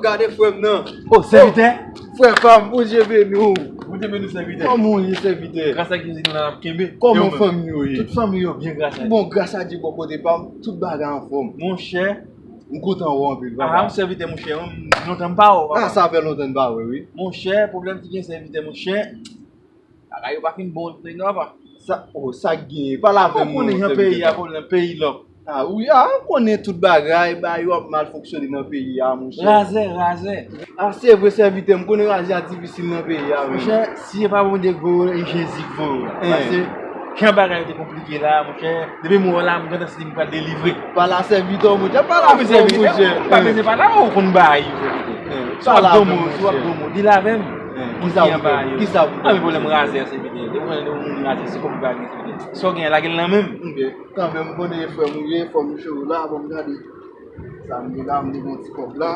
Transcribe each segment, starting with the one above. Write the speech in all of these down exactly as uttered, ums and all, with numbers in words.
Gade frè m nan. O, sèvitè. Frè pa m, Bondye beni w. Bondye beni w, sèvitè. Kòman w ye, sèvitè? Gras a Jezi, nou la, n ap kenbe. Kòman fanmi yo ye? Tout fanmi yo byen, gras a Dye. Bon, gras a Dye, bò kote pa m, tout bagay anfòm. Monchè. M kontan wè w anpil, papa. Ah, m sèvitè, monchè, m lontan m pa wè w, papa. Ah, sa fè lontan n pa wè, wi. Monchè, pwoblèm ki gen, sèvitè, monchè. Bagay yo pa fin bon, non, papa. Sa, oh, sa k genyen? Pale avè m non, sèvitè. Ou konnen jan peyi a, pwoblèm, peyi lòk. Ah, wi, ah, ou konnen tout bagay, bagay yo ap mal fonksyone nan peyi a, monchè. Razè, razè. Ah, se vre, sèvitè, m konnen razè a difisil nan peyi a, wi. Monchè, si se pa Bondye k voye w, e Jezi k voye w la. Paske, jan bagay yo te konplike la, monchè, depi m wè w la, m gentan santi m pral delivre. Pale a sèvitè w, monchè, pale avè m, monchè. Ou pa bezwen pale avè m, ou konn bagay yo, sèvitè. Si w ap granmo, si w ap granmo, deal avè m. Kisa pou fè? Kisa pou fè? Ah, men pwoblèm razè, sèvitè. Depi w konnen yon moun razè, se kòb li pa gen, sèvitè. Sa w genyen, lage l nan men m. Ok. Kanmenm, m konnen e frè m ou ye, fò m cho w la, bon, m gade. Sa m gen la, m gen yon ti kòb la.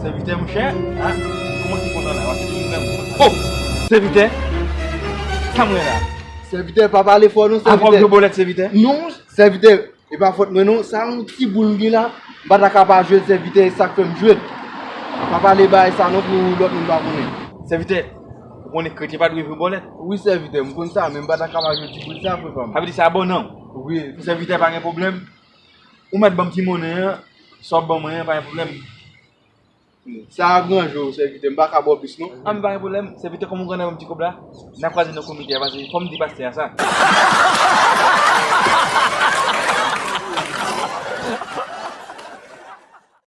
Sèvitè, monchè, ah, kòmanse kontan la, paske depi m granmo. Oh! Sèvitè, sa m wè la? Sèvitè, pa pale fò non, sèvitè. Ankò vye bòlèt, sèvitè? Non, sèvitè. E pa fòt mwen non, sa yon ti boul m gen la, m pa ta ka pa jwe l, sèvitè, e sa k fè m jwe l. Pa pale bagay sa non pou lòt moun pa konnen. Sèvitè, ou konnen kretyen pa dwe vye bòlèt? Wi, sèvitè, m konn sa, men m pa ta ka pa jwe ti boul sa, frè pa m. Sa vle di sa bon non? Wi. Sèvitè, pa gen pwoblèm. Ou mèt ban m ti monnen an, sa w ap ban mwen an, pa gen pwoblèm. Sa a gran jou, sèvitè, m pa ka ba w plis non. Ah, men pa gen pwoblèm, sèvitè, kòm ou grannèg ban m ti kòb la, n a kwaze nan komite a, paske fò m di pastè a sa.